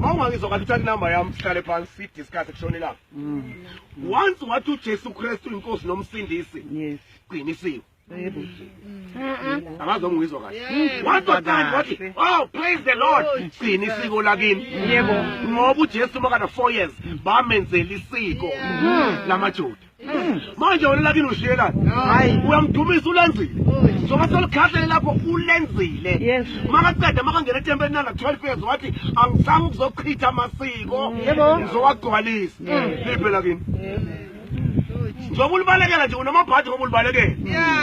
Mawungangizwa kahle, uthatha inamba yami, sihlale phansi sidiscuss kushona ilanga. Once wathi uJesu Kristu inkosi nomsindisi, gcina isiko. Angazi noma ungizwa kahle. Once wathanda wathi, "Oh, praise the Lord," gcina isiko lakini. Ngoba uJesu makana 4 years bamenzela isiko lamaJuda. Manje wena lakini ushiyelani? Hayi. Uyamdumisa, ulenzile. Njengoba selikhahlele lapho, ulenzile. Makaqeda, makangena etempelini nana 12 years, wathi, "Angizange ukuzochitha amasiko, ngizowagcwalisa." Liphe lakini. Njengoba ulibalekela nje, unamabhadi ngoba ulibalekela.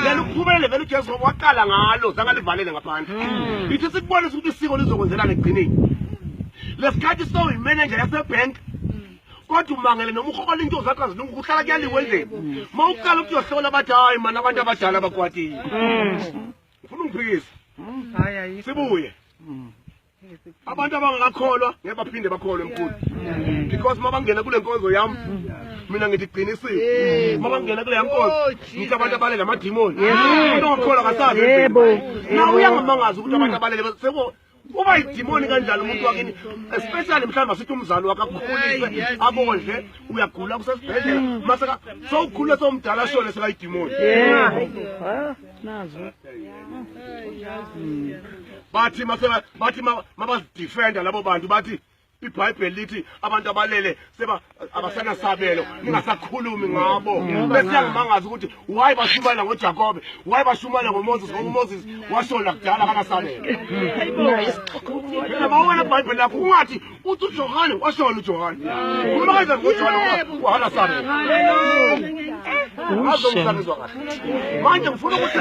Lelo uphumelele vele uJesu ngoba waqala ngalo, zange alivalele ngaphandle. Ithi sikubonisa ukuthi isiko lizokwenzelana ekugcineni. Lesikhathi sowuyimenenja yasebank, kodwa umangele noma uhola into zakho azilungu, kuhlala kuyaliwe endlini. Uma uqala ukuthi uyohlola, bathi, "Hayi mani, abantu abadala bakwatile." Ufuna ungiphikisa? Hayi, ayikho. Sibuye. Abantu abangakakholwa ngeke baphinde bakholwe, mkhulu, because uma bangena kule nkonzo yami, mina ngithi gcina isiko. Uma bangena kule nkonzo, ngithi abantu abalele amadimoni. Umuntu ongakholwa kasazi. Na uyangamangaza ukuthi abantu abalele seko uba idimoni kanjani umuntu wakini, especially mhlawumbe asithi umzali wakhe akukhulise, akondle, uyagula, kusesibhedlela, maseka sowukhule, sowumdala, shone, sekayidimoni. Yebo. Ah, nazo. Bathi mase bathi mabazidefenda labo bantu, bathi iBhayibheli lithi abantu abalele seba abasanasabelo, ningasakhulumi ngabo. Bese yangimangaza ukuthi why bashumayela ngoJakobe, why bashumayela ngoMoses, ngoba uMoses washona kudala, akanasabelo. Phela mawena iBhayibheli lakho ungathi uthi uJohane washona, uJohane khuluma kanjani ngoJohane wakanasabelo? Azongizwa kahle. Manje ngifuna ukuthi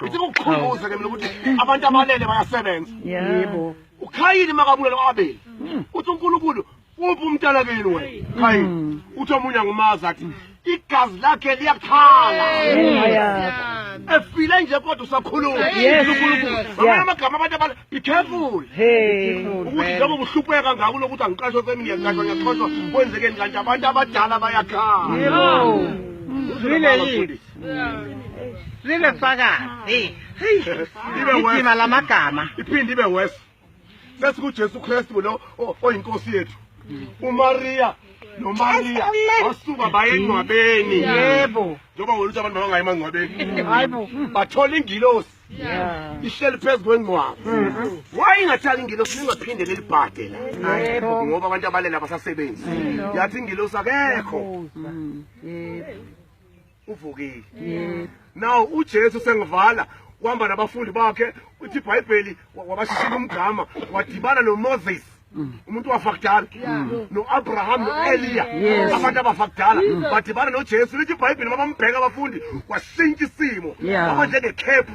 ngithi kukhumbuze ke mina ukuthi abantu abalele bayasebenza. UKhayini makabulala u-Abeli, uthi uNkulunkulu, "Uphi umntana kini wena Khayini?" Uthi omunye, "Angimazi." Athi igazi lakhe liyakhala. Efile nje kodwa usakhuluma uNkulunkulu ngamanye amagama. Abantu abala, be careful ukuthi njengoba uhlupheka kangaka ulokuthi angiqashwa semini, ngiyaqashwa, ngiyaxoshwa, kwenzekeni kanti abantu abadala bayakhala. Zwile yini? Zwile fakazi. Ibe worse. Ithima lamagama. Iphinde ibe worse, sesikuJesu Kristu lo oyinkosi yethu. uMaria noMaria wasuka baye engcwabeni. Njengoba wena uthi abantu bangayi emangcwabeni. Hayibo. Bathola ingilosi ihleli phezu kwengcwaba. Why ingathali ingilosi, ningaphinde lelibhade la? Ngoba abantu abalele abasasebenzi. Yathi ingilosi, "Akekho, uvukile." Now uJesu, sengivala, uhamba nabafundi bakhe. Uthi iBhayibheli wabashishila umgama, wadibana noMoses, umuntu wafa kudala, no-Abraham, no-Eliya, abantu abafa kudala badibana noJesu. Lithi iBhayibheli mabambheka abafundi, kwashintsha isimo. Kwaba njengekhephu,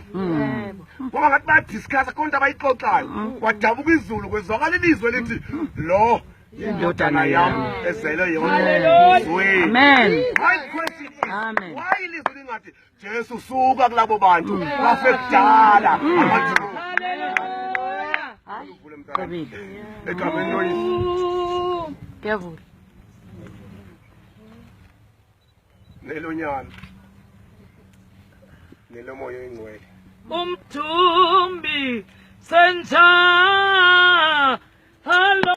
kwaba ngathi bayadiscussa konke abayixoxayo. Kwadabuka izulu, kwezwakala ilizwe lithi, "Lo indodana yami ezelwe yodwa." Zweni. Amen. My question is, Amen. why ilizwi lingathi, "Jesu, suka kulabo bantu, bafe kudala abantu"? Uvule, mntana. Kabili. Egameni loYise, Kuyavula. nelonyana, nelomoya oyingcwele. Umthumbi senja.